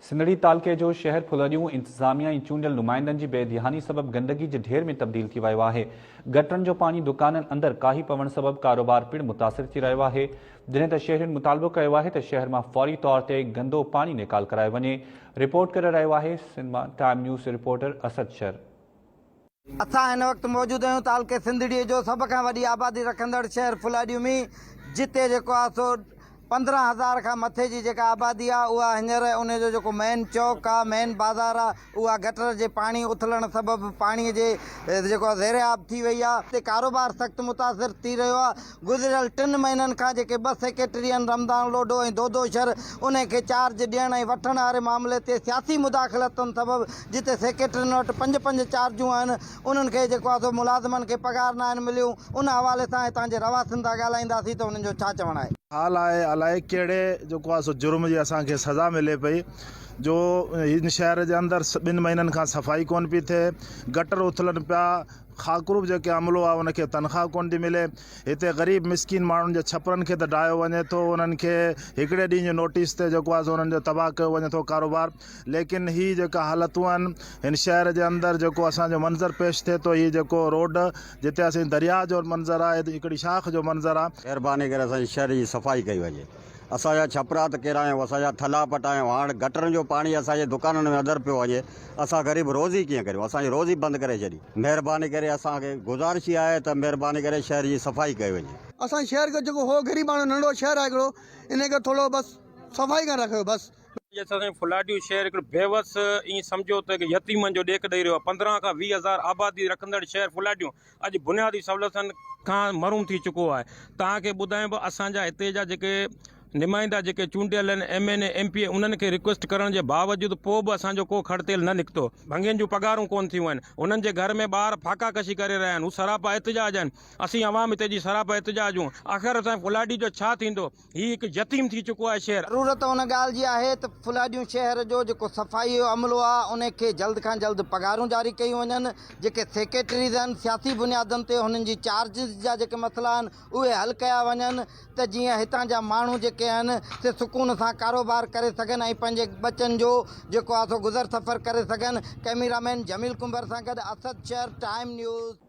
سنڌڙي تعلقي جو شهر ڦلهڏيون انتظاميا ۽ چونڊيل نمائندن جي بي ڌياني سبب گندگي جي ڍير ۾ تبديل ٿي ويو آهي. گٽرن جو پاڻي دڪانن اندر ڪاهي پوڻ سبب ڪاروبار پڻ متاثر ٿي رهيو آهي. جڏهن ته شهرين مطالبو ڪيو آهي ته شهر مان فوري طور تي گندو پاڻي نيڪال ڪرايو وڃي. رپورٽ ڪري رهيو آهي سنڌ مان ٽائيم نيوز رپورٽر اسد شر. اسان هن وقت موجود آهيون تعلقي سنڌڙيء جو سڀ کان وڏي آبادي رکندڙ شهر ڦلاڏيون ۾ جتي جيڪو آهي سو 15 هزار کان مٿي جي جيڪا آبادي آهي اها هينئر ان جو جيڪو مين چوڪ آهي مين بازار آهي اها گٽر جي پاڻي اٿلڻ سبب پاڻي جي جيڪو زير آب ٿي وئي آهي اتي ڪاروبار سخت متاثر ٿي رهيو آهي گذريل ٽن مهينن کان جيڪي ٻه سيڪريٽري آهن رمضان لوڍو ۽ دودو شر انهن کي چارج ڏيڻ ۽ وٺڻ واري معاملي تي سياسي مداخلتن سبب جتي سيڪريٽرين وٽ پنج پنج چارجون آهن انهن کي جيڪو آهي سو ملازمن کي پگهار ناهن مليون ان حوالي سان هتان جي رهواسين سان ڳالهائينداسين ته انهن جو ڇا چوڻ آهي. حال آهي الائي ڪهڙي جيڪو آهي سو جرم جي اسان کي سزا ملي پئي جو هن شهر جي اندر ٻن مهينن کان صفائي ڪونه پئي ٿئي گٽر اٿلن پيا خاڪروب جيڪي عملو آهي ان کي تنخواه ڪونه ٿي ملي هتي غريب مسڪين ماڻهن جي ڇپرن کي ته ڊاهيو وڃي ٿو انهن کي هڪڙي ڏينهن جي نوٽيس تي جيڪو آهي سو انهن جو تباهه ڪيو وڃي ٿو ڪاروبار ليڪن هي جيڪا حالتون آهن هن شهر جي اندر جيڪو اسان جو منظر پيش ٿئي ٿو هي جيڪو روڊ جتي اسين درياء جو منظر آهي هڪڙي شاخ جو منظر آهي. مهرباني ڪري اسان جي شهر جي صفائي ڪئي وڃي. اسان جا ڇپرا ته ڪيرايائون، اسان جا ٿلها پٽايائون، هاڻ گٽرن جو پاڻي اسان جي دڪانن ۾ اندر پيو وڃي، اسان غريب روزي ڪيئن ڪريون، اسان جي روزي بند ڪري ڇڏي. مهرباني ڪري اسان کي گذارش اها آهي ته مهرباني ڪري شهر جي صفائي ڪئي وڃي. اسان جي شهر کي جيڪو هو غريباڻو ننڍڙو شهر آهي هڪڙو انهي کي ٿورو بس صفائي کان رکيو بس. اڄ اسان جو ڦلاٽيو شهر هڪڙو بيوس ائين سمجهو ته هڪ يتيمن جو ڏيک ڏئي رهيو آهي 15 کان 20 هزار آبادي رکندڙ شهر ڦلاٽيون اڄ بنيادي سهولتن کان محروم ٿي چڪو آهي توهان کي ٻڌايان به اسان جا هتي جا جيڪي نمائندا جيڪي چونڊيل آهن M N A M P A انهن کي رڪويسٽ ڪرڻ جي باوجود پوء به اسان جو ڪو کڙ تيل نه نڪتو ڀنگين جون پگهارون ڪون ٿيون آهن انهن جي گهر ۾ ٻار فاقا ڪشي ڪري رهيا آهن هو سراپا احتجاج آهن اسين عوام هتي جي سراپا احتجاج آهيون آخر اسان جي ڦلاٽي جو ڇا ٿيندو هي هڪ يتيم ٿي چڪو آهي شهر. ضرورت ان ڳالهه جي آهي ته ڦلاڏيون شهر جو جيڪو صفائي جو عملو آهي ان کي جلد کان جلد پگهارون جاري ڪيون وڃن، جيڪي سيڪريٽريز آهن سياسي بنيادن تي هنن جي چارجز جا جيڪي مسئلا آهن اهي حل ڪيا وڃن ته جيئن هتان جا ماڻهو جيڪي آهن سي سڪون سان ڪاروبار ڪري سگهن ۽ پنهنجي ٻچن جو جيڪو آهي سو گذر سفر ڪري سگهن، ڪئميرا مين جميل ڪنڀر سان گڏ اسد شهر، ٽائيم نيوز.